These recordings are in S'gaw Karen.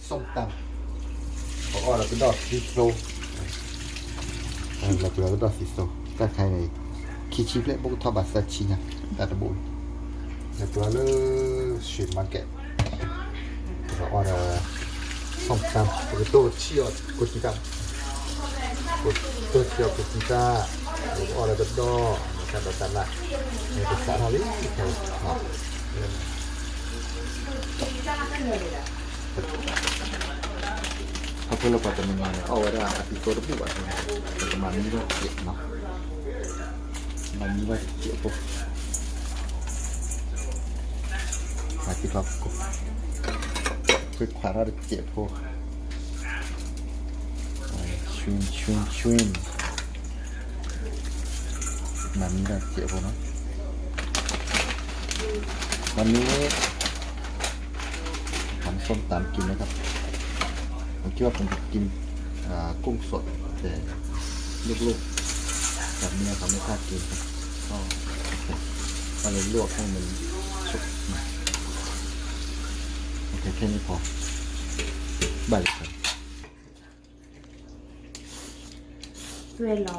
ส้มตำ ပအီၣ်ဒီးတဒီၣ်သံသိ လီၤပှၤတဒီၣ်သံသိ တၢ်ခါအံၤန့ၣ် ခံဆံဘျဲၣ် ဘၣ်ကထီၣ်ဘၣ်သၢဆံညါ တၢ်တဘိအံၤ လီၤပှၤလၢ street market ပအီၣ်ဒီး ส้มตำ ပကတိၢ်ဆံၣ်အီၤကိးကံတၢ် ကိးတိၢ်ဆံၣ်အီၤကိးကံတၢ် ပကအီၣ်ဒီးတဒီၣ် တၢ်ဒိးတၢ်လၢ် ပစးထီၣ်လံ ခီဖျိလၢပှၤတနီၤနီၤန့ၣ် အီၣ်ဝဲဒၣ်အသံသိတဘူၣ်ဘၣ်န့ၣ် ပကမၤမံဘၣ်စဲးနီၤ, မၤမံဘၣ်စဲးဖိ, မၤသံကျီကိး, ကွၢ်ခွါထီၣ်တစဲးဖိ, ဆွံဆွံဆွံ, မၤမံဘၣ်စဲးဖိနီၤ, မၤမံ ทำส้มตำกินนะครับ ผมคิดว่าผมจะกินอ่ากุ้งสดแต่ลวกๆแบบนี้เขาไม่กล้ากินครับก็ก็เลยลวกให้มันสุกหน่อยโอเคแค่นี้พอ บายครับ သွဲၣ်လီၤ,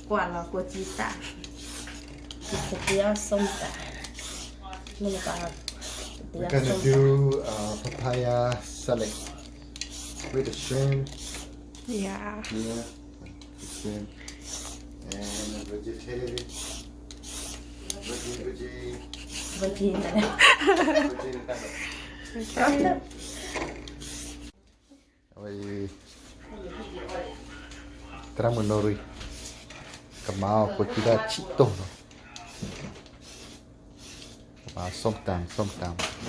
ကွၢ်လီၤကိးကံတၢ်, ကသ့အီၣ်စိၣ်တၢ်, မ့ၢ်နပၢ်, We're gonna do uh, papaya salad with the shrimp. Yeah. Yeah, the shrimp and the vegetarian. Veggie, veggie. Veggie. Okay. အဝဲအံၤ သရၣ်မုၣ်နီၣ်ရံၣ် ကမၤအီၣ်ကိးကံတၢ်ဆံးတိၢ်နီၤ, ကမၤ ส้มตำ ส้มตำ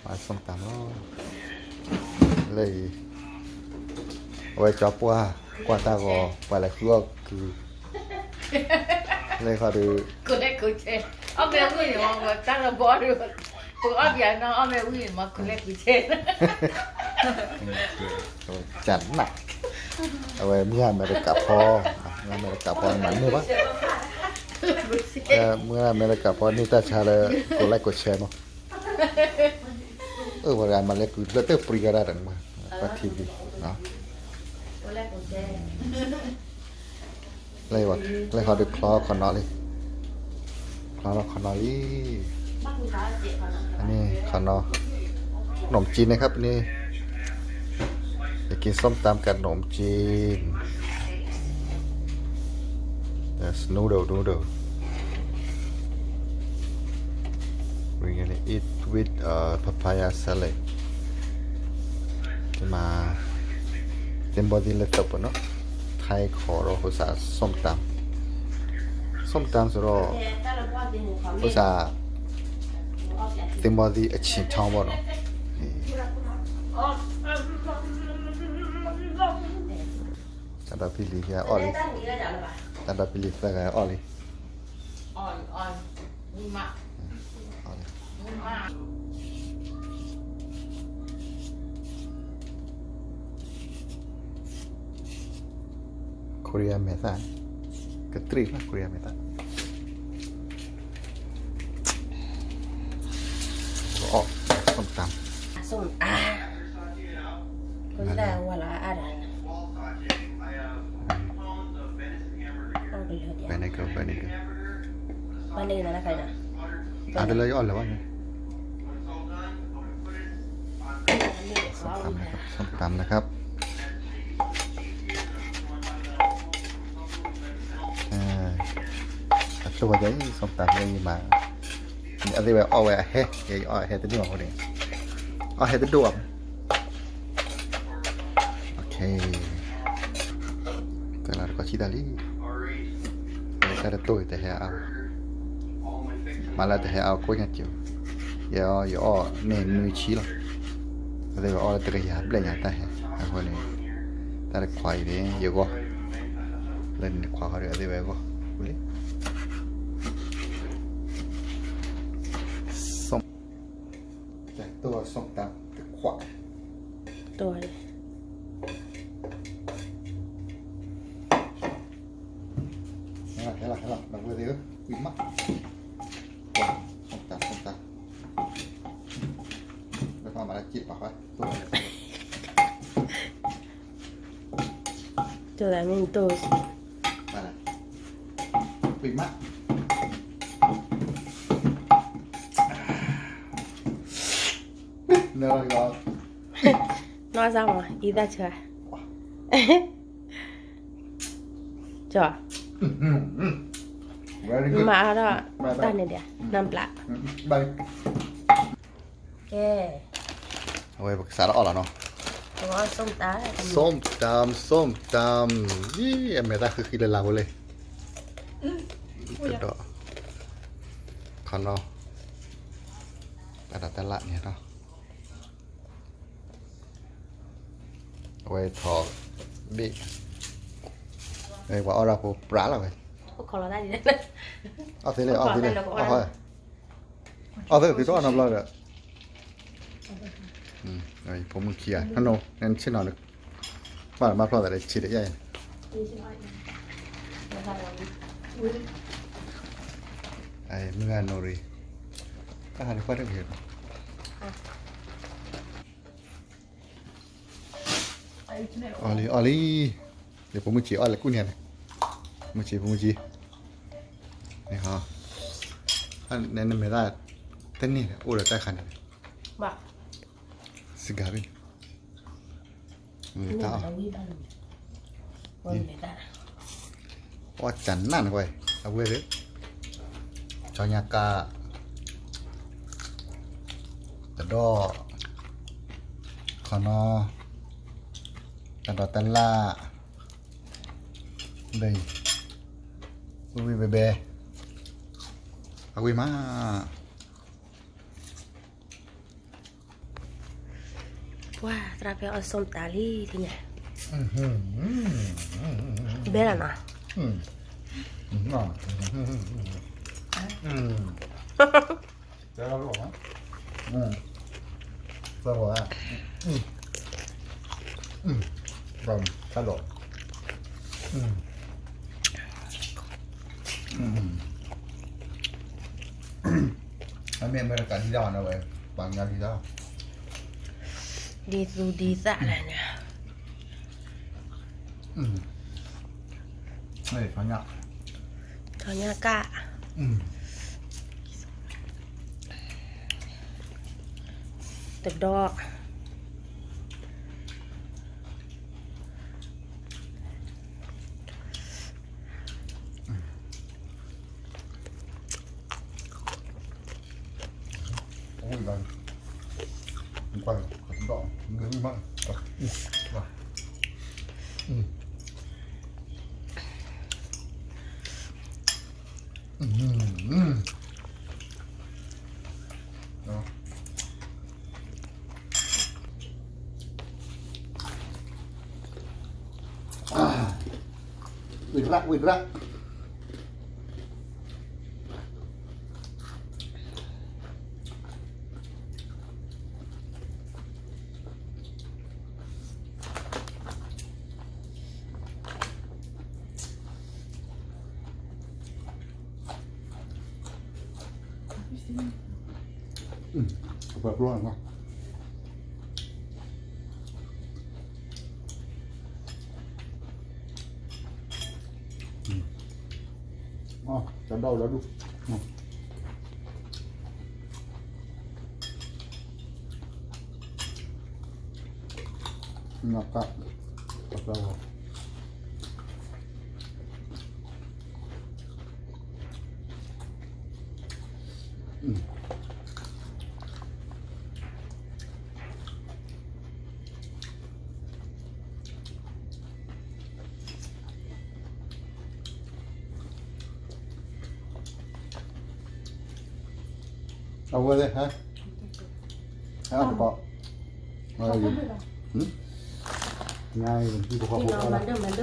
မၤ ส้มตำ လီၤ, လၢအံၤ အဝဲကၠီပှၢ် ကွၢ်တၢ်ဂီၤ ပှၤလဲၤဃုအီၣ်ကုၤ လၢခီဒုး ကိးလဲၣ်ကိးဆဲး, အီၣ်မ့ၢ်ဝံၣ်န့ၣ်မ့ၢ် တၢ်လၢဘီဒုး ပအီၣ်ပၠးနီၤ အီၣ်မ့ၢ်ဝံၣ်န့ၣ်မ့ၢ် ကိးလဲၣ်ကိးဆဲး ကနၣ် အဝဲမုၢ်အမဲရကၤဖီ, မုၢ်အမဲရကၤဖီမၤန့ၢ်ဘၣ်, မုၢ်အမဲရကၤဖီန့ၢ်တၢ်ဆါလၢ ကိးလဲၣ်ကိးဆဲးမး, အၢပှၤဂၤမၤလဲၤကုၤလၢတၢ်ပြံကဒါတၢ်မး, ပှၤထံၣ်လံ လၢဟီဒုးချီခီနီၤလံ, ချီထီၣ်ခီနီၤလံ, အန့ၣ်ခီနီၤ, ขนมจีนนะครับนี่, จะกินส้มตำกับขนมจีน, that's noodle noodle, we're gonna eat with uh, papaya salad, ဒီမှာ သ့ၣ်ဘီသံလၢသပနီၤ, ထၢခီဒီးဟိစး ส้มตำ, ส้มตำဆိုတော့ ဟိစး သ့ၣ်ဘီသံအဆံးထီဘီနီၤ, တၢ်ဒီးဖံလံၤအီၣ်လံ, တၢ်ဒီးဖံလံၤသၢဂၤအီၣ်လံ ခိရံယါမဲာ်သၣ်, ကတြံၣ်ဖျါခိရံယါမဲာ်သၣ်, အီၣ် ส้มตำ ส้มตำ vinegar vinegar အါတလၢယအီၣ်လၢၤဘၣ်န့ၣ် ส้มตำนะครับ ส้มตำนะครับ အကျိၣ်ဝဲဒၣ် ส้มตำလၢယမၤ အသ့ၣ်ဝဲအီၣ်ဝဲအဟဲ ယအီၣ်အဟဲတဒိၣ်အဃိန့ၣ် အီၣ်ဟဲတဒိၣ်အ တၢ်လၢတကီၢ်ဆံတၢ်လံ တၢ်တတိၢ်တဟဲအါ မၤလၢတဟဲအါကိးညါစၢၤ ယဲ ယအီၣ်န့ၢ်နွံဆံလီၤ အသ့ၣ်ဝဲအီၣ်လၢတကယၤဘျဲၣ်ညါတၢ်ဟဲ အဃိန့ၣ် တၢ်တခွါအံၤန့ၣ် ယဂီၢ် လၢန့ၣ်ခွါဃီဒီးအသ့ၣ်ဝဲဂီၢ် လံ ส้ม ส้มตำ တခွါ တိၢ် ဟဲလီၤ ဟဲလီၤ ဟဲလီၤ နဝဲသ့ၣ်ဧၢ ဝံၤမး ส้มตำ ส้มตำ လၢ မၤလၢက့ၣ်ပာ်ဃီ တိၢ်လၢ တိၢ်လၢမ့ၢ်တိၢ် ပှ့ၤမး နလီၤ နီၢ်စၢ်မး အံသၣ်ဆၢ ကၠီ မၤအါထီၣ်တၢ်န့ၣ်ဒၣ် နၢ်ပျၢ် ကဲ အဝဲပကစးထီၣ်အီၣ်လီၤနီၤ ส้มตำ ส้มตำ ส้มตำ အံၤ အမဲာ်တၢ်ဃံဃံလၢလၢ်ဝဲလၢ ကဒီး ခီနီၤ တၢ်ဒီးတၢ်လၢ်န့ၣ်နီၤ အဝဲထီၣ်ဘ့ၣ် ပှၤအီၣ်ဒၣ်ဖိပြးလီၤဝဲ အီၣ်သ့လဲၣ် အီၣ်သ့လဲၣ် အီၣ်သ့ သုတအီၣ်နီတဘျီဒီး ဖိမုၣ်ခံဂၤ နဆ့ၣ်နီၤ ဘၣ်ဘၣ်ဖျီၣ်သးဒီးဆ့ၣ်တယၣ် မုၢ်ဂၤနီၢ်ရံၣ် တၢ်ဟးတခွါတဂ့ၤ အီၣ်လံ အီၣ်လံ လၢဖိမုၣ်ဆံးအီၣ်လဲၤကူၣ်န့ၣ်န့ၣ် ဖိမုၣ်ဆံး ဖိမုၣ်ဆံး နဟီ နမဲာ်သၣ် တန့ၢ်ဒီး အိၣ်ဒီးတၢ်ခါန့ၣ် စှၤဘၣ် တၢ်အီၣ် အီၣ်ကနၣ်န့ၣ်ကွၢ် အဝဲသ့ၣ် ဆီညါကၣ် တဒီၣ် ခီနီၤ တၢ်ဒီးတၢ်လၢ် ဒီး ဝံၣ်ဝံၣ်ဘဲဘဲ အဝံၣ်မး ပှၤသရၣ်ဖဲအီၣ် ส้มตำ လံ ထံၣ်ညါ ဘဲလီၤနီၤ တၢ်လီၤ တၢ်လီၤ အမ့ၢ်အမဲရကၤဒ်တၢ်ဘၣ်န့ၣ်ဝဲ ပှၤကညီဒ်တၢ် ဒ်သူဒ်သၣ်လဲၣ်န့ၣ် ထီညါ ထီညါကၣ် တဒီၣ် ဝံၢ်ရၣ် ဝံၢ်ရၣ် အပှဲၤပျီၢ်န့ၣ် ကဒီးလၢဒူၣ် နက ပှဲၤပျီၢ် အဝဲလဲၣ် ဟဲ ဟဲအီၣ်တပီၢ် ညါအံၤ ပကီၢ်ဖိအီၣ်လၢ ပှဲၤ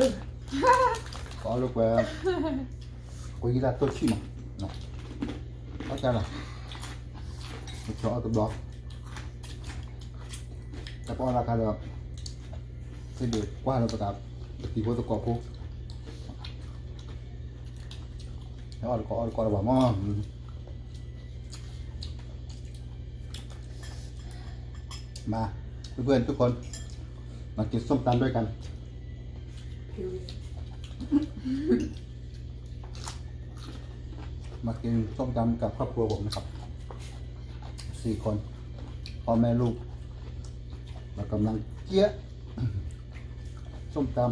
ကွဲယံၤလၢတိၢ်ဆံၣ်မး အီၣ်တၢ်လီၤ ပဆီအီၣ်တဘျီ တၢ်ပအီၣ်တၢ်ခါဒီး သ့ၣ်ဒုးကွၢ်လၢပသး ပတံၤဖိသကိးဖိ ဟဲအီၣ်တကိးအီၣ်တကိးလၢၤဘၣ်မး မ့ၢ် มา เพื่อนๆทุกคน มากินส้มตำด้วยกัน มากินส้มตำกับครอบครัวผมนะครับ สี่คน พ่อแม่ลูก เรากำลังเจี๊ยะ ส้มตำ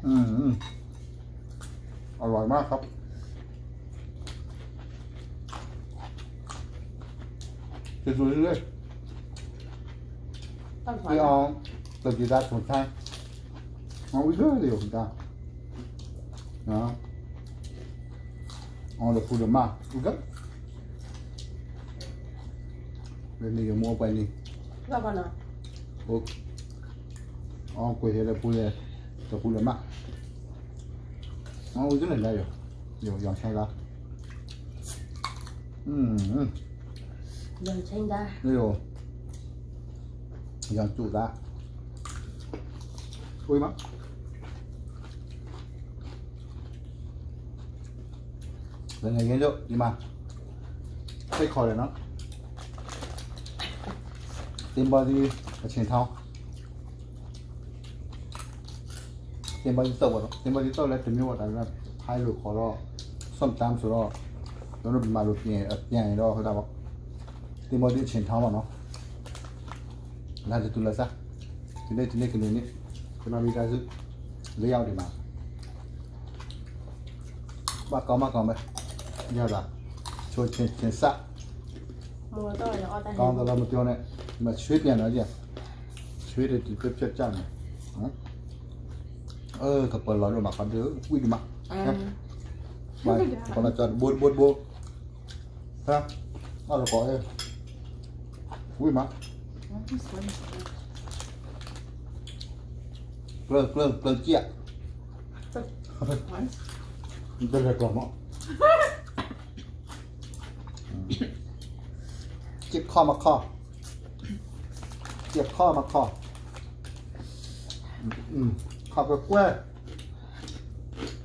อืม อร่อยมากครับ กินดูเรื่อยๆ พี่ออง เกิดอยู่ด้านสวนทาง เอาอีกเรื่อยเดียวผมจะ နော် အီၣ်ဒီးဖူဒီးမၢ် အူကဲ လၢန့ၣ်ယမိၢ်ပှဲၤန့ၣ် အိၣ်ကွဲးထဲလၢဖူလဲၣ် ဒီးဖူဒီးမၢ် အူကဲန့ၣ်လဲၣ်ယိၤ ယိၤ ယီၤဆဲလါ อืม 养成的 นี่โอ ยังจุดละ อุ้ยมะ แล้วไงเงี้ยเยอะดีมา ใส่คอเลยเนาะ เต็มบอดี้ အချိန်ထောင်း သင်္ဘောကြီးသုတ်ပေါ့နော် သင်္ဘောကြီးသုတ်လည်းတစ်မျိုးပေါ့ ဒါပေမဲ့ ဖဲလိုခေါ်တော့ ส้มตำဆိုတော့ ကျွန်တော်တို့မြန်မာလိုပြင်ရင်အပြန်ရင်တော့ ဟုတ်တာပေါ့ သင်္ဘောကြီးအချိန်ထောင်းပေါ့နော် လာတူတူလာစား ဒီနေ့ ဒီနေ့ ကနေ့ နေ့ ကျွန်တော်မိသားစု လေးယောက်ဒီမှာ မကောင်းမကောင်းပဲ ရတာ ချိုချင်ချင်စ မော်တော်ရအီၣ်တၢ်ဟဲ ကောင်းသလားမပြောနဲ့ ဒီမှာရွှေပြန်တော့ကြည့် ရွှေတွေဒီပြက်ပြက်ကြမယ်နော် เออ กระเป๋าหลอดด้วยมาครับเด้อ อุ้ยดีมาก เออ ไป กระเป๋าหลอดจอด โบ๊ท โบ๊ท โบ๊ท ฮะ เอากระเป๋าเอง อุ้ยมา เกลือ เกลือ เกลือเจี๊ยะ มันเป็นอะไรกล่องเนาะ เจ็บคอมาคอ เจ็บคอมาคอ อืม อืม ขอบคุณกล้วย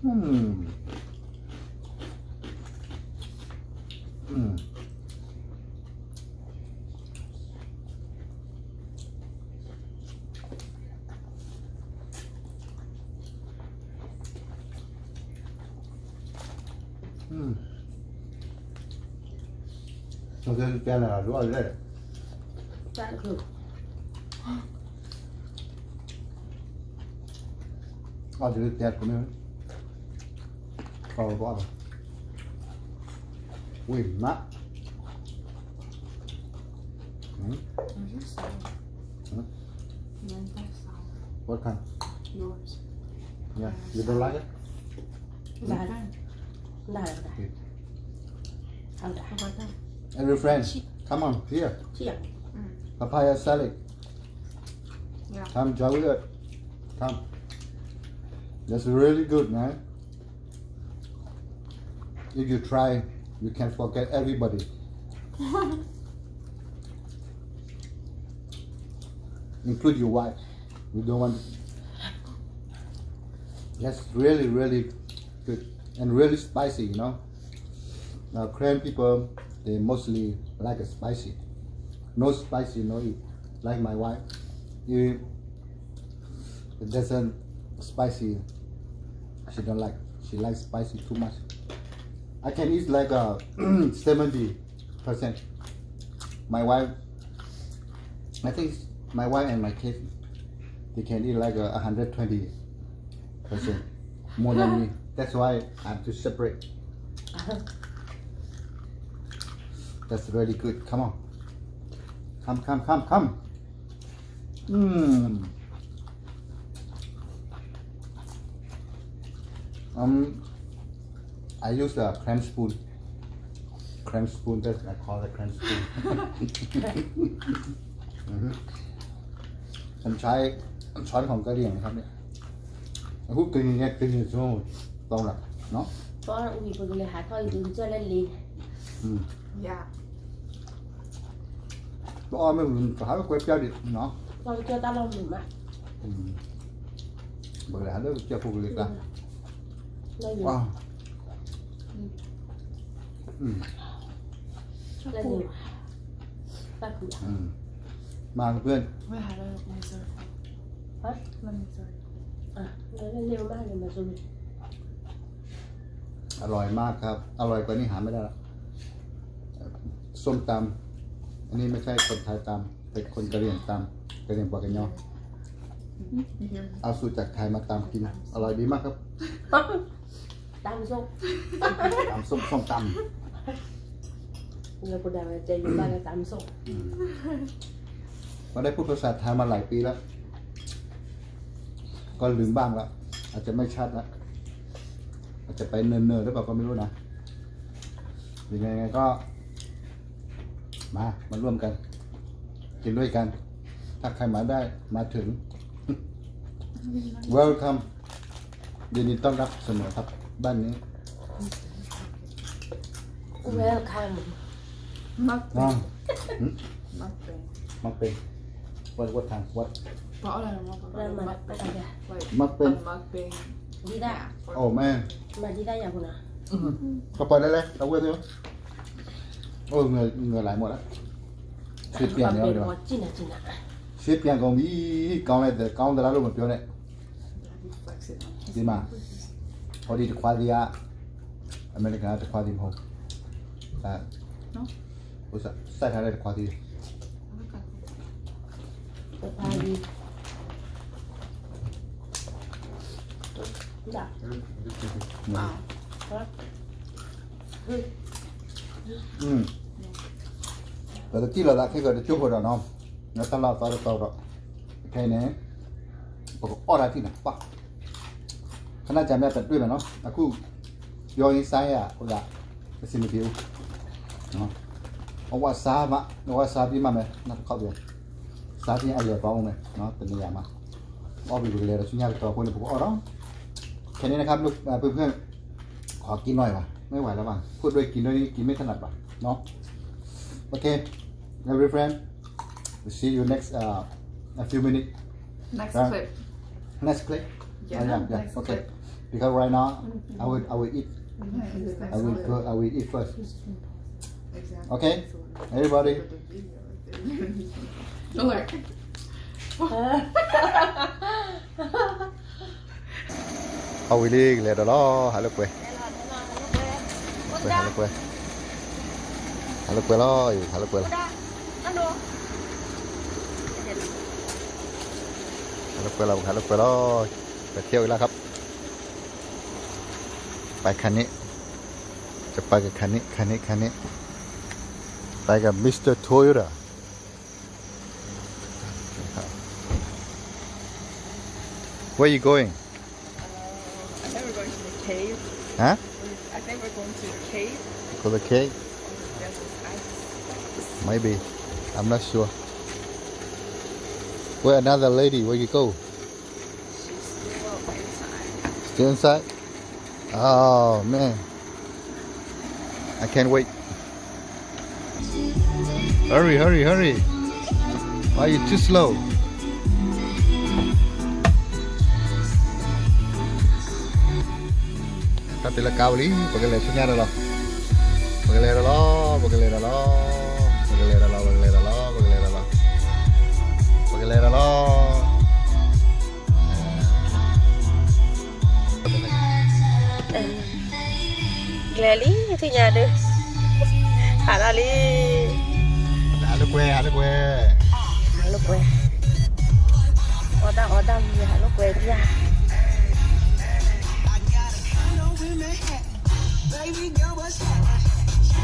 อืม อืม อืม เอาเดี๋ยวแกน่ะรู้เอาเลย တၢ်ခု เอาเดี๋ยวแกคนนี้ เอาก็เอา อุ้ยนะ อืม อืม What kind? Yours. Yeah, you don't like it? ဒါ ဒါ ဒါ ဒါ Every friend, come on, here. Papaya salad. Come, enjoy it. Come. That's really good, man. If you try, you can forget everybody. Include your wife. We don't want. That's really, really good and really spicy, you know. Uh, Karen people, they mostly like it spicy. No spicy, no eat. Like my wife, if it doesn't spicy, she don't like. She likes spicy too much. I can eat like a seventy percent. My wife, I think my wife and my kids, they can eat like a hundred twenty percent more than me. That's why I'm too separate. That's really good. Come on. Come, come, come, come. Mm. Um, I use a clam spoon. Clam spoon, that's I call it clam spoon. อือฮึ ผมใช้ช้อนของกะเหรี่ยงนะครับเนี่ย အခုကရင်နဲ့ကရင်ဆိုတော့နော် သွားဝံၤပကလဲၤဟးထီၣ်အံၤ ပကစၢ်လဲၤလ့ อืม ယ ပအီၣ်မ့ၢ်ဝံၤ ပဟးကွဲပျောက်ဒံးနော် ပကစၢ်တၢ်လီၢ်မုာ်မး อืม ပကလဲၤဟးလၢပကစၢ်ဖိကလံၤကျါ လၢယ ဝါ อืม อืม มาเพื่อน ไม่หาเลย ไม่สน ฮะ ไม่สน อ่ะ แล้วเร็วมากเลย มาสน อร่อยมากครับ อร่อยกว่านี้หาไม่ได้ละ ส้มตำ อันนี้ไม่ใช่คนไทยตำ เป็นคนกะเหรี่ยงตำ กะเหรี่ยงปากกะยอ เอาสูตรจากไทยมาตำกิน อร่อยดีมากครับ ตำส้ม ตำส้ม ส้มตำ แล้วก็ได้ใจอยู่บ้านแล้วตำส้ม อืม ไม่ได้พูดภาษาไทยมาหลายปีแล้ว ก็ลืมบ้างแล้ว อาจจะไม่ชัดแล้ว อาจจะไปเนินๆ หรือเปล่าก็ไม่รู้นะ ยังไงก็ มา มาร่วมกัน กินด้วยกัน ถ้าใครมาได้ มาถึง Welcome ยินดีต้อนรับเสมอครับ บ้านนี้ Welcome မတ်ပင် မတ်ပင် မတ်ပင် What what time what ဘာလဲမတ်ပင် မတ်ပင် မတ်ပင် ဒီဒါ Oh man မတ်ဒီဒါရဘူးနော် ကပ္ပာ်လဲလဲ အဝဲသေး အိုးငယ်ငယ်လိုက်မ့ၢ်လား ရွှေ့ပြန်နေရော ကြည့်နေကြည့်နေ ရွှေ့ပြန်ကုန်ပြီ ကောင်းလိုက်တယ် ကောင်းသလားလို့မပြောနဲ့ ဒီမှာ ဟောဒီတခွါသေးက အမေရိကန်ကတခွါသေးမဟုတ်ဘူး ဒါ နော် ဥစ္စာ စိုက်ထားတဲ့တခွါသေး တခွါသေး ဒါ อืม ပကတိလီၤသးခဲကတကၠိဖိဒီးနီၤ နတၢ်လီၢ်သီတတီၤဒီး ခဲအံၤန့ၣ် ပကအီၣ်တၢ်ထံၣ်နၤ ပၢ် ခဏကြာမြတ်တတွေ့မယ်နော် အခု ပြောရင်းစားရတာ အဆင်မပြေဘူးနော် အဝၣ်စားမှ အဝၣ်စားပြီးမှမယ် နောက်တစ်ခေါက်ပြန် စားပြီးအလည်သွားဦးမယ်နော် တစ်နေရာမှာ အီၣ်ပြီပကလဲၤဒီးဆူညါတတီၤအဃိန့ၣ် ပကအီၣ်ဒီး ခဲန့ၣ်นะครับ เพื่อนๆ ขอกินหน่อยว่ะ ไม่ไหวแล้วว่ะ พูดด้วยกินด้วยนี่กินไม่ถนัดว่ะเนาะ โอเค every friend we'll see you next uh, a few minutes Next Right. clip. Next clip? Yeah, Oh, yeah, yeah. next Okay. clip. Because right now, I will, I will eat. Next I will clip. go, I will eat first. Exactly. Okay? So, Everybody. Put the video right there. Alert. အဝံၤလံ ကလဲၤဒီးလီၤ ဟးလိာ်ကွဲ ဟးလိာ်ကွဲ ဟးလိာ်ကွဲလီၤ ဟးလိာ်ကွဲလီၤ ဟးလိာ်ကွဲလီၤ ဟးလိာ်ကွဲလီၤ ไปเที่ยวอีกแล้วครับ ไปคันนี้ จะไปกับคันนี้ คันนี้ คันนี้ ไปกับ Mister Toyota Where you going? I think we're going to the cave. Huh? I think we're going to the cave. Go the cave? There's this ice. Maybe. I'm not sure. Where another lady? Where you go? She's still inside. Still inside? Oh man. I can't wait. Hurry, hurry, hurry. Why you too slow? တၢ်တလၢကါဝံၤလံ ပကလဲၤဆူညါဒီးလီၤ ပကလဲၤဒီးလီၤ ပကလဲၤဒီးလီၤ ပကလဲၤဒီးလီၤ ပကလဲၤဒီးလီၤ ပကလဲၤဒီးလီၤ ပကလဲၤဒီးလီၤ ကျဲလံ ထံၣ်ညါဒုး ဟးထီၣ်လံ ဟးလိာ်ကွဲ ဟးလိာ်ကွဲ ဟးလိာ်ကွဲ အီၣ်တၢ်အီတၢ်ဝံၤ ဟးလိာ်ကွဲပျၢ်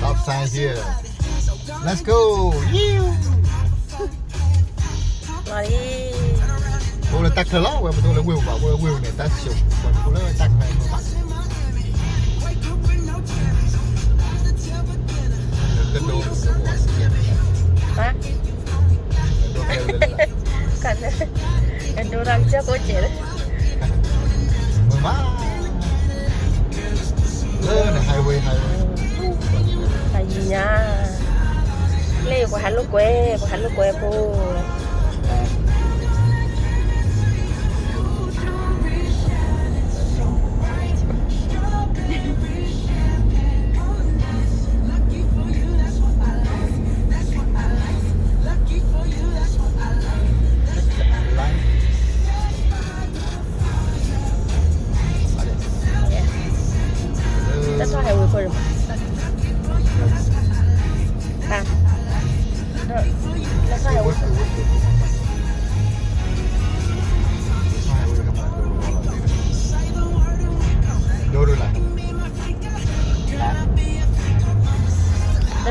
Stop sign here. Let's go. လီၤလံ အိၣ်လၢတၢ်ချၢလီၤ ဝဲပဒိၣ်လၢဝ့ၢ်ပူၤဘၣ် ဝဲဝ့ၢ်ပူၤန့ၣ် တၢ်ဆိး ပဒိၣ်လၢတၢ်ချၢဘၣ် တဒိၣ် ဟါ ကဒိၣ်တၢ်ကစၢၢ်ကိးကဲးလၢ မ့ၢ်ဘၣ် လၢန highway highway တၢ်ယံၤညါ လၢပှၤဟးလိာ်ကွဲ ပှၤဟးလိာ်ကွဲဖိ Lucky for you, that's what I like.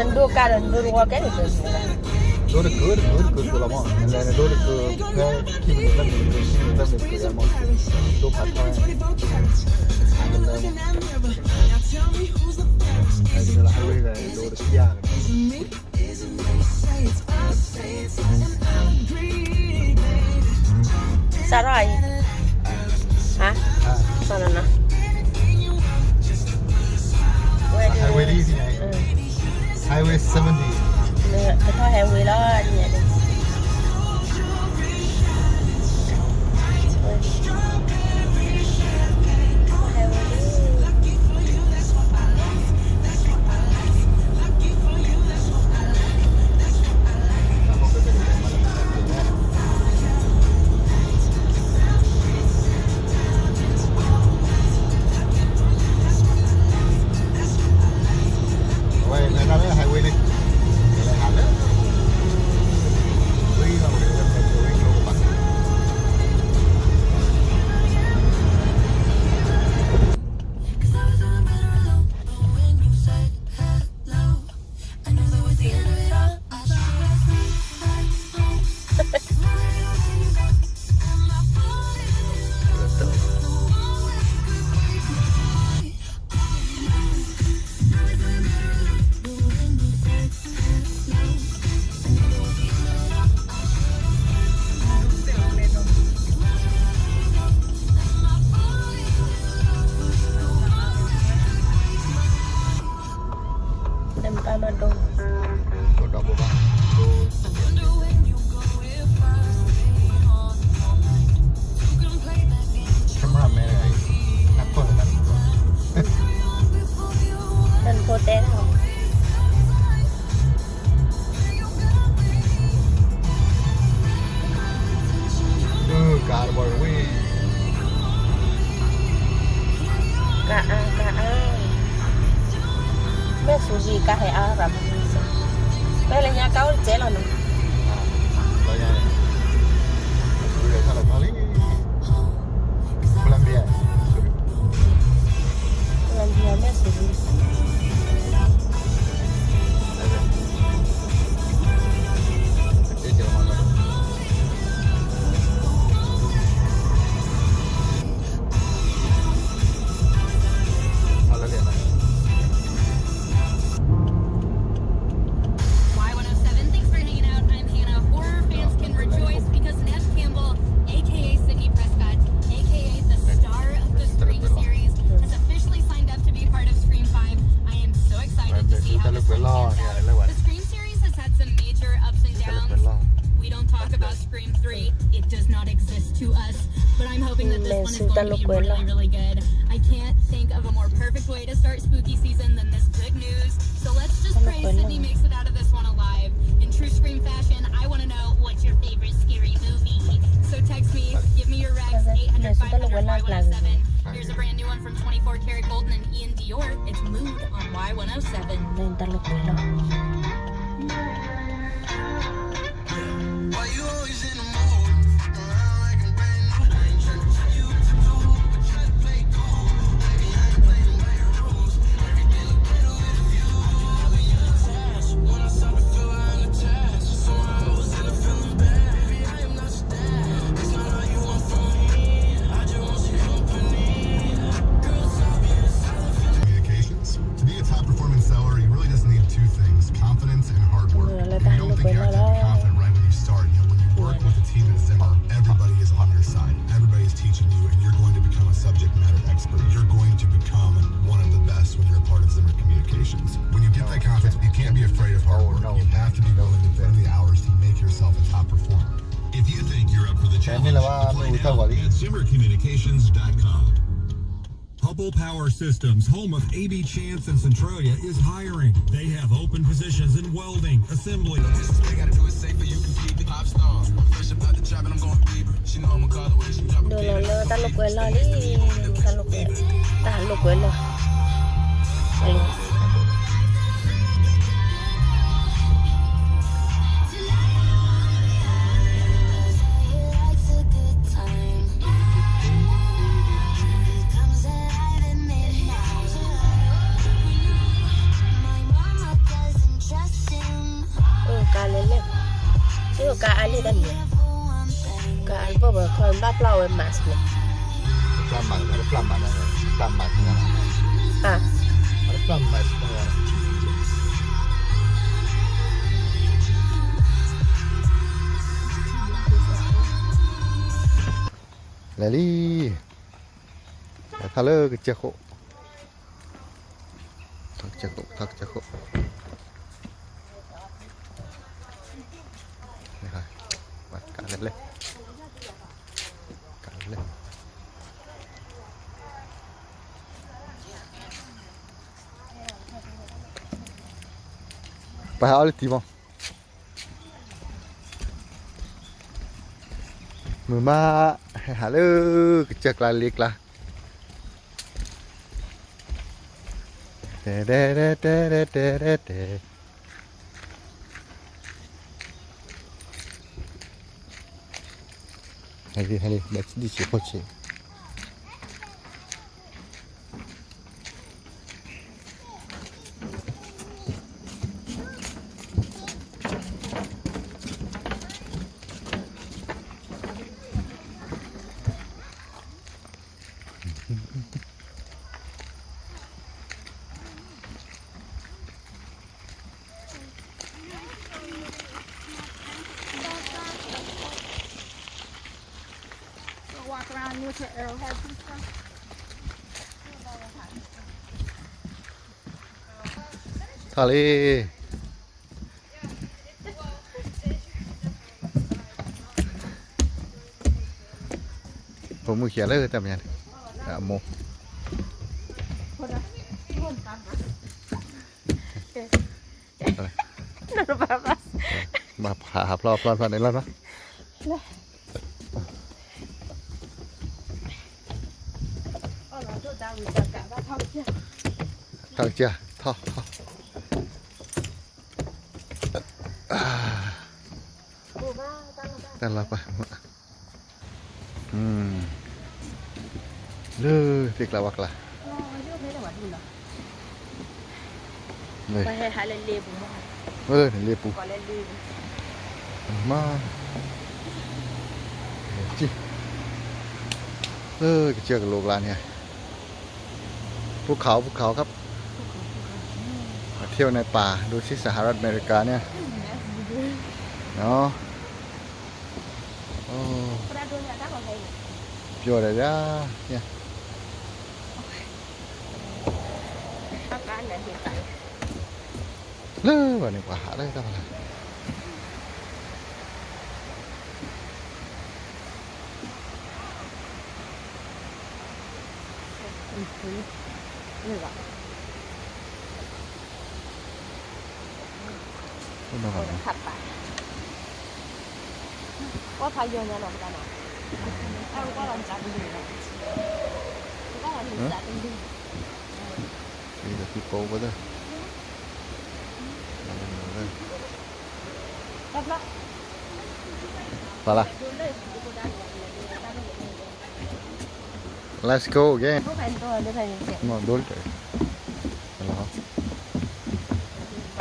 နဒိကါဒီးနဒိတဝီကဲန့ၣ် ဒိတကၢတကၢတကၢတကၢလီၤမး, နလဲၤနဒိတကၢ, ဖဲခံမံးနံးသၢမံးနံးတကၢ, ခံမံးနံးသၢမံးနံးတကၢမး, ဒိဖးထီ, အလၢ, ဟဲဝ့ၤဒီးဒိတကၢ, စးထီၣ်အံၤ, ဟါ, စးထီၣ်နီၤ, ဟဲဝ့ၤလံ, Highway seventy, ကထီၣ်ဟဲဝ့ၤလီၤ, cameraman, နဖိတဲလီၤ, ကါတဘီဝ့ၢ်, ကါအါ ကါအါ, မ့ၢ်ဆူၣ်ယံၤကါဟဲအါရၤမုၢ်, ဖဲလၢညါကါအိၣ်တကဲလီၤနီၤ, Colombia, Colombia မ့ၢ်ဆူၣ်ယံၤ Y one oh seven, thanks for hanging out. I'm Hannah. Horror fans can rejoice because Neve Campbell, A K A Sidney Prescott, A K A the star of the Scream series, has officially signed up to be part of Scream five. I am so excited to see how this one pans out. The Scream series has had some major ups and downs. We don't talk about Scream three. It does not exist to us. But I'm hoping that this one is going to be really, really good. I can't think of a more perfect way to start spooky season than this good news. So let's just pray Sidney makes it out of this one alive. In true Scream fashion, I want to know, what's your favorite scary movie? So text me, give me your Rex, eight hundred five hundred Y one oh seven. Here's a brand new one from twenty-four Karat Golden and Iann Dior. It's Mood on Y one oh seven. Communications. To be a top performing seller, you really just need two things, confidence and hard work. If you don't think you have to be confident right when you start, you know, when you work with a team at Zimmer, everybody is on your side. Everybody is teaching you, and you're going to become a subject matter expert. You're going to become one of the best when you're a part of Zimmer Communications. When you get that confidence, you can't be afraid of hard work. You have to be willing to put in the hours to make yourself a top performer. If you think you're up for the challenge, apply now at zimmer communications dot com. Hubble Power Systems, home of A B Chance and Centralia, is hiring. They have open positions in welding, assembly. ဒိၣ်လီၤလၢတၢ်လိာ်ကွဲလီၤလံ, တၢ်လိာ်ကွဲ, တၢ်လိာ်ကွဲလီၤ. ကါအါလံတၢ်မံၤ, ကါအါလံဘၣ်ဘၣ်ခီဘၣ်ပျၢ်ဝဲ mask န့ၣ်, ပျၢ် mask ပျၢ် mask န့ၣ်, လဲၤလံ, လဲၤထီၣ်လၢကစၢၢ်ခိၣ်, ထီၣ်ကစၢၢ်ခိၣ်, ထီၣ်ကစၢၢ်ခိၣ်, ကလဲၤလဲၤ, ကလဲၤလဲၤ, ပဟဲအီၣ်လၢတံၤမီၢ်, မုာ်မး, ဟဲဟးလၢ ကစၢၢ်ကျါလ့ကျါ, တဲတဲတဲတဲတဲတဲတဲ, ဟဲလံ ဟဲလံ ဘၣ်ဒံၣ်ဆံးဖိဆံး. ထီၣ်လံ, ပိာ်မုၣ်ခံဂၤလၢတၢ်မဲာ်ညါန့ၣ်, အမိၢ်, ဘၣ်ဖးဖျီဖျီဖျီန့ၣ်လီၤနီၤ. ထီၣ်ကစၢၢ်, ထီၣ်, ထီၣ်, တၢ်လီၤပှၤ, လၢသ့ၣ်ကျါဝါကျါ, လၢပူၤ, မါ, လၢကစၢၢ်ကလိကျါန့ၣ်, ภูเขา ภูเขาครับ, มาเที่ยวในป่า ดูสิสหรัฐอเมริกาเนี่ย เนาะ. โอ้ ပြောတယ်ဗျာ เนี่ย လၢဘၣ်န့ၣ် ပှၤဟးလၢတၢ်ဖးလၢ် See the people over there. ပှၤလၢ် Let's go again. မ့ၢ်ဒိလၢတဲာ်, လီၤ, ဟံး,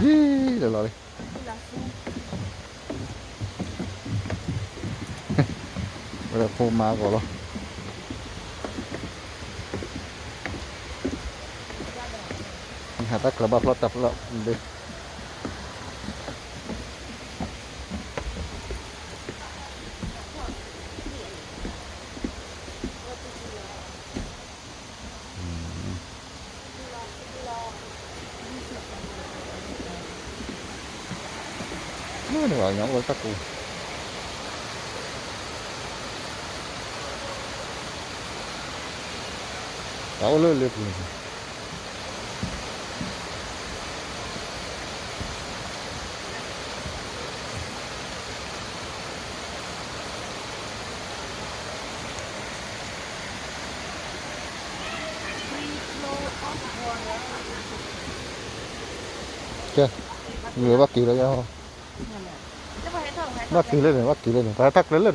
လီၤလီၤလံ, ဝဲဒၣ်ဖိမါအဂီၢ်လီၤ, ဟးတၢ်ချၢဘၣ်ဖျီတၢ်ဖျီဘၣ် န့ၣ်ဘၣ်ညီအိၣ်တၢ်ကူ, တၢ်အိၣ်လၢလ့ပူၤန့ၣ် ကဲ, ဘၣ်က့ၤလၢယၤ, ဘၣ်က့ၤလၢန့ၣ် ဘၣ်က့ၤလၢန့ၣ်, ပှၤဟဲထီၣ်ကျဲလၢန့ၣ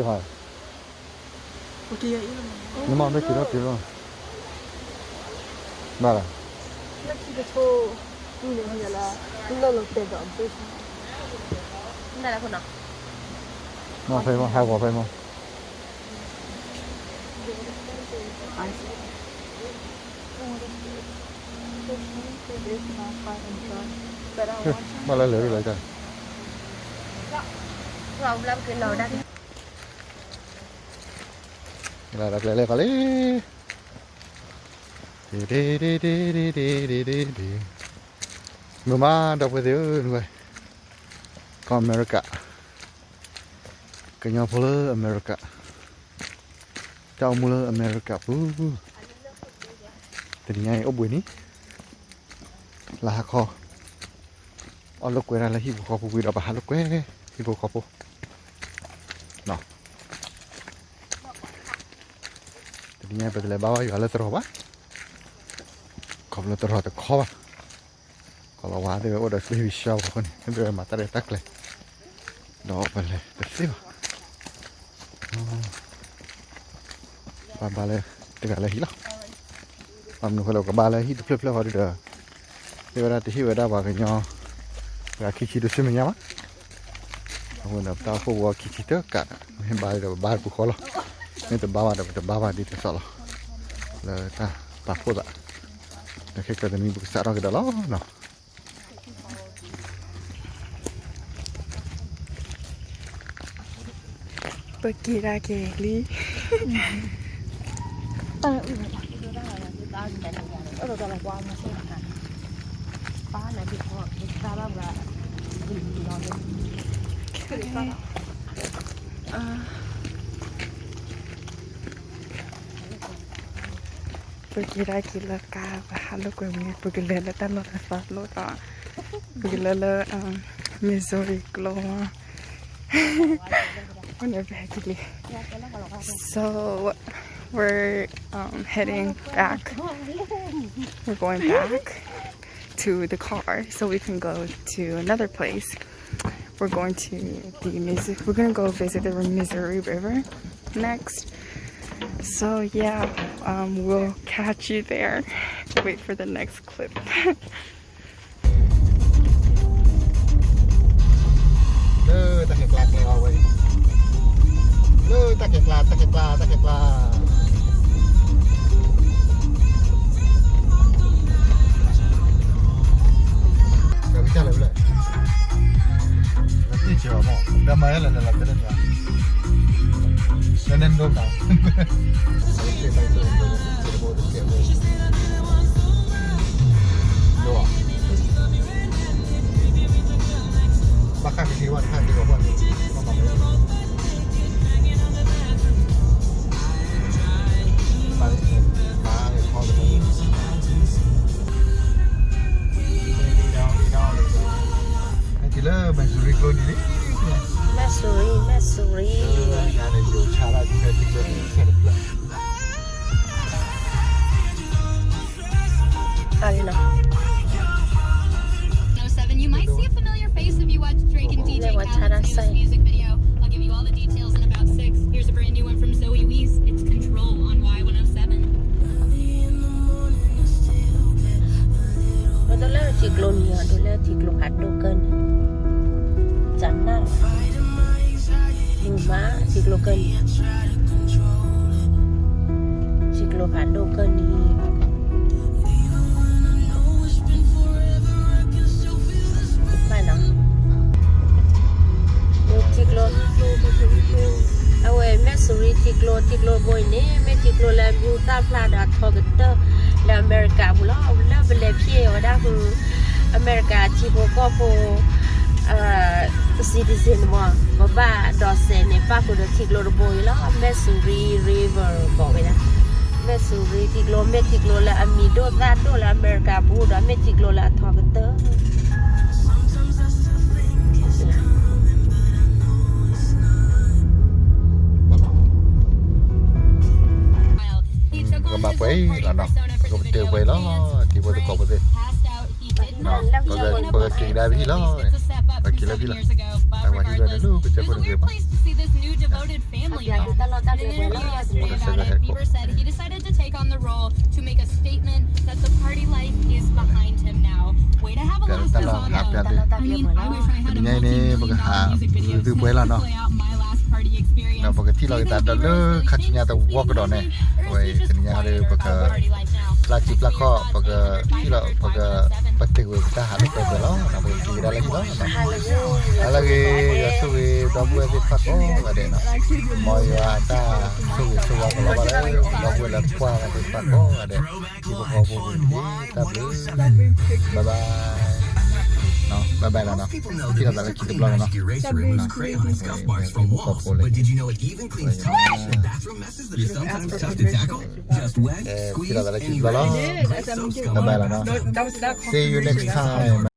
်, နမ့ၢ်မ့ၢ်က့ၤလၢက့ၤလၢ, ဘၣ်လၢ, လၢခံကဆိ, လၢလီၤတဲာ်ဒီး, နလၢခိၣ်နီၤ မ့ၢ်ဖဲမ့ၢ် ဟးဂီၤဖဲမ့ၢ် ဘၣ်လၢလၢာ်လၢာ် လၢတၢ်ကျဲလဲၣ်ကီးလံ မုာ်မး ဒီပုၢ်ဝဲၢ်သ့ၣ်ဧၢ, ကီၢ်အမဲရကၤ, ကညီဖိလၢအမဲရကၤ, တၢ်အိၣ်မူလၢအမဲရကၤပူၤ, တနံၤညါအံၤအိၣ်ဘှံးနံၤ, လၢဟါခီ, အီၣ်လိာ်ကွဲတၢ်လၢဟံၣ်ဖိဃီဖိဝံၤဒီး ပဟးလိာ်ကွဲ ဟံၣ်ဖိဃီဖိ, တနံၤညါ ပတလဲၤဘါဘၣ်ယွၤလၢသရိာ်ဘၣ်, ခီဖျိသရိာ်တခီဘၣ်, ကီၢ်လီၤဝါသ့ၣ်ဝဲအိၣ်ဒီး baby shower အဃိန့ၣ် သ့ၣ်ဝဲမၤတၢ်ရဲၣ်တၢ်ကျဲၤ, ဒီးပလဲၤတသ့ဘၣ်, ဘၣ်ဘါလၢတဂၤလၢဟံၣ်လီၤ, ဘၣ်မနုၤဃိလၢကဘါလၢဟံၣ်တဖျၢၣ်ဖျၢၣ်ဃီဒီး သ့ၣ်ဝဲဒၣ်တဟ့ၣ်ဝဲဒၣ်ပှၤကညီ ဂၤခံဆံတဆံမဲာ်ညါဘၣ်, အဃိဒီးပတၢ်အိၣ်ဖှိၣ်ပူၤခံဆံတကးဒီး မ့ၢ်ဘါဒီးပဘါတပူၤဃီလီၤ, မ့ၢ်တဘါဘၣ်ဒီးပတဘါဘၣ်ဒ်သိးသိးလီၤ, လၢတၢ်ပာ်ဖှိၣ်သး, ဒီးခဲကၢၤတနံၤပကစးထီၣ်ကဒီးလီၤနီၤ. ပက့ၤဒၣ်က့ၤလံ. ပက့ၤဒၣ်က့ၤလၢကါ ပဟးလိာ်ကွဲဝံၤ ပကလဲၤလၢတၢ်လီၢ်တသီလိာ်သီ, ပကလဲၤလၢ Missouri ကျိ So we're um, heading back. We're going back to the car so we can go to another place. We're going to the Missouri. We're gonna go visit the Missouri River next. So yeah, um, we'll catch you there. Wait for the next clip. လၢတၢ်ခဲကျါကျဲအီၤဝဲ, လၢတၢ်ခဲကျါ တၢ်ခဲကျါ တၢ်ခဲကျါ, ကဘၣ်တၢ်လဲၣ်ဖဲလဲၣ်, တ့ၢ်ကီမ့ၢ် ဒီးမၤလဲၣ်လဲၣ်လဲၣ် တဲလၢန့ၣ်, လၢန့ၣ်ဒိၣ်မး ဟဲက့ၤလၢ Missouri ကျိနံၤလံ, Missouri, Missouri. ယၤန့ၣ် ယိၤဆါဒၣ် ခဲတဖျၢၣ် ခဲတဖျၢၣ်. Seven, you might see a familiar face if you watch Drake and D J Khaled's newest music video. I'll give you all the details in about six. Here's a brand new one from Zoe Wees. It's Control on Y one oh seven. ပဒိးလၢထံကျိနံၤအီၤ ဒိးလၢထံကျိဖးဒိၣ်ကၢၢ်နံၤ, စးနၢ်လီၤ, မုာ်မး ထံကျိကၢၢ်နံၤ, ထံကျိဖးဒိၣ်ကၢၢ်နံၤ, ထံကျိ အဝဲ Missouri ထံကျိ, ထံကျိဘိအံၤန့ၣ် မ့ၢ်ထံကျိလၢအမံၤဟူသၣ်ဖျါဒီးအထီကတၢၢ်လၢအမဲရကၤပူၤလီၤ. လၢပလဲၤဖျဲၣ်ဝဲဒၣ်ဃုာ် အမဲရကၤထံဖိကီၢ်ဖိ citizen မ့ၢ် ပဘၣ်ဒိးစဲးန့ၣ် ပၣ်ဃုာ်ဒီးထံကျိတဘိအံၤလီၤ. Missouri River ကိးဝဲဒၣ် Missouri ထံကျိ မ့ၢ်ထံကျိလၢအမံၤဒိၣ်သၣ်ဒိၣ်လၢအမဲရကၤပူၤဒီး မ့ၢ်ထံကျိလၢအထီကတၢၢ် ကဘၣ်ပှဲၤလီၤနီၤ, ကပတဲပှဲၤလီၤ, ထံဖိသကိးဖိသ့ၣ်, ပကက့ၤကဒါပဟံၣ်လီၤ, ပက့ၤလၢဟံၣ်လီၤ, ပှၤဟံၣ်လီၤန့ၣ်လၢကစၢၢ်ဖိန့ၣ်ဂ့ၤဘၣ်, ပကစၢၢ်ဖိဟဲခိၣ် တၢ်လီၢ်ဟးဖျါသ့ၣ်, တနံၤညါအံၤန့ၣ် ပကဟးသုပှဲၤလီၤနီၤ, ပကထံၣ်လီၤက့ၤသးဒီးလၢခါဆူညါသဝီကဒီးန့ၣ်, အဝဲတနံၤညါဒီး ပက ပျၢ်စုပျၢ်ခီၣ် ပကထံၣ်လီၤ ပက ပတုာ်ဝဲပတၢ်ဟးလၢပှဲၤပှဲၤလီၤ. ပကက့ၤကဒါလၢဟံၣ်လီၤ. အလၢဂ့ၤ, ယွၤဆိၣ်ဂ့ၤဒီပုၢ်ဝဲၢ်သ့ၣ်တဖၣ်ကိးဂၤဒဲးန့ၣ်, မ်ယွၤအတၢ်ဆိၣ်ဂ့ၤဆိၣ်ဝါကလီၤဘၣ်လၢ ဒီပုၢ်ဝဲၢ်လၢကွၢ်ဝဲသ့ၣ်တဖၣ်ကိးဂၤဒဲး, ဟံၣ်ဖိဃီဖိပူၤန့ၣ်တက့ၢ်. တၢ်ဘျုး, bye bye, bye bye လီၤနီၤ. ထံၣ်လိာ်သးလၢခံတဘျီန့ၣ်နီၤ. ဟံၣ်ဖိဃီဖိလၢ ထံၣ်လိာ်သးလၢခံတဘျီလီၤ. See you next time.